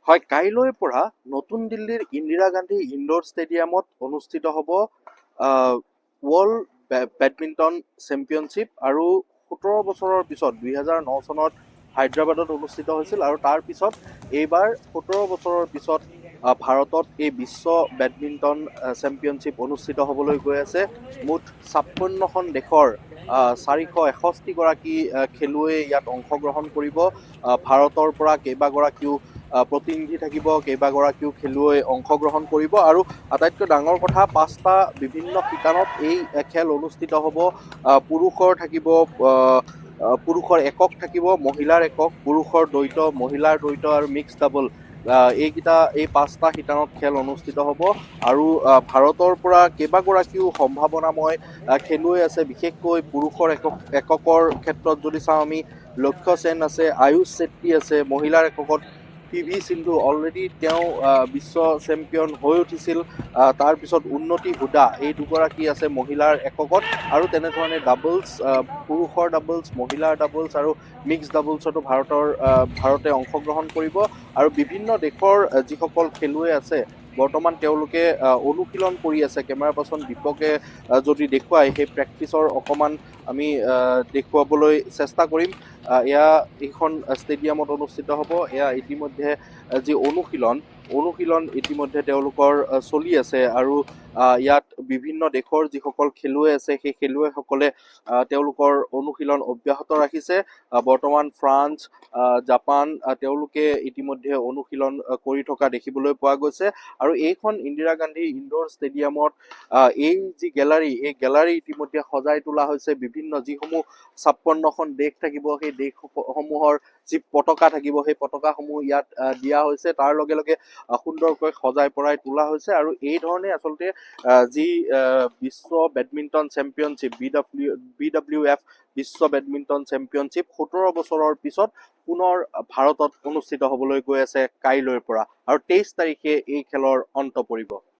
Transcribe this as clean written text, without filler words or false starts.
হয়, কাইলৈৰ পৰা নতুন দিল্লীৰ ইন্দিৰা গান্ধী ইনডোৰ ষ্টেডিয়ামত অনুষ্ঠিত হ'ব ৱৰ্ল্ড বেডমিণ্টন চেম্পিয়নশ্বিপ। আৰু 17 বছৰৰ পিছত, 2009 চনত হায়দৰাবাদত অনুষ্ঠিত হৈছিল আৰু তাৰ পিছত এইবাৰ 17 বছৰৰ পিছত ভাৰতত এই বিশ্ব বেডমিণ্টন চেম্পিয়নশ্বিপ অনুষ্ঠিত হ'বলৈ গৈ আছে। মুঠ 56খন দেশৰ 461গৰাকী খেলুৱৈয়ে ইয়াত অংশগ্ৰহণ কৰিব। ভাৰতৰ পৰা কেইবাগৰাকীও প্ৰতিনিধি থাকিব, কেইবাগৰাকীও খেলুৱৈ অংশগ্ৰহণ কৰিব। আৰু আটাইতকৈ ডাঙৰ কথা, পাঁচটা বিভিন্ন শিতানত এই খেল অনুষ্ঠিত হ'ব। পুৰুষৰ থাকিব, পুৰুষৰ একক থাকিব, মহিলাৰ একক, পুৰুষৰ দ্বৈত, মহিলাৰ দ্বৈত আৰু মিক্স ডাবল, এইকেইটা এই পাঁচটা শিতানত খেল অনুষ্ঠিত হ'ব। আৰু ভাৰতৰ পৰা কেইবাগৰাকীও সম্ভাৱনাময় খেলুৱৈ আছে। বিশেষকৈ পুৰুষৰ এককৰ ক্ষেত্ৰত যদি চাওঁ আমি, লক্ষ্য সেন আছে, আয়ুষ চেত্ৰী আছে। মহিলাৰ এককত পি ভি সিন্ধু, অলৰেডি তেওঁ বিশ্ব চেম্পিয়ন হৈ উঠিছিল। তাৰপিছত উন্নতি হুদা, এই দুগৰাকী আছে মহিলাৰ এককত। আৰু তেনেধৰণে ডাবলছ, পুৰুষৰ ডাবলছ, মহিলাৰ ডাবলছ আৰু মিক্স ডাবলছতো ভাৰতে অংশগ্ৰহণ কৰিব। আৰু বিভিন্ন দেশৰ যিসকল খেলুৱৈ আছে, বৰ্তমান তেওঁলোকে অনুশীলন কৰি আছে। কেমেৰা পাৰ্চন দীপকে যদি দেখুৱায়, সেই প্ৰেক্টিচৰ অকণমান আমি দেখুৱাবলৈ চেষ্টা কৰিম। এয়া এইখন ষ্টেডিয়ামত অনুষ্ঠিত হ'ব। এয়া ইতিমধ্যে যি অনুশীলন ইতিমধ্যে তেওঁলোকৰ চলি আছে। আৰু ইয়াত বিভিন্ন দেশৰ যিসকল খেলুৱৈ আছে, সেই খেলুৱৈসকলে তেওঁলোকৰ অনুশীলন অব্যাহত ৰাখিছে। বৰ্তমান ফ্ৰান্স, জাপান, তেওঁলোকে ইতিমধ্যে অনুশীলন কৰি থকা দেখিবলৈ পোৱা গৈছে। আৰু এইখন ইন্দিৰা গান্ধী ইনডোৰ ষ্টেডিয়ামত এই যি গেলাৰী, এই গেলাৰী ইতিমধ্যে সজাই তোলা হৈছে। বিভিন্ন যিসমূহ 56খন দেশ থাকিব, সেই দেশসমূহৰ যি পতাকা থাকিব, সেই পতাকাসমূহ ইয়াত দিয়া হৈছে। তাৰ লগে লগে সুন্দৰকৈ সজাই পৰাই তোলা হৈছে। আৰু এই ধৰণে আচলতে যি বিশ্ব বেডমিণ্টন চেম্পিয়নশ্বিপ, বিডব্লিউএফ বিশ্ব বেডমিণ্টন চেম্পিয়নশ্বিপ 17 বছৰৰ পিছত পুনৰ ভাৰতত অনুষ্ঠিত হ'বলৈ গৈ আছে কাইলৈৰ পৰা। আৰু 23 তাৰিখে এই খেলৰ অন্ত পৰিব।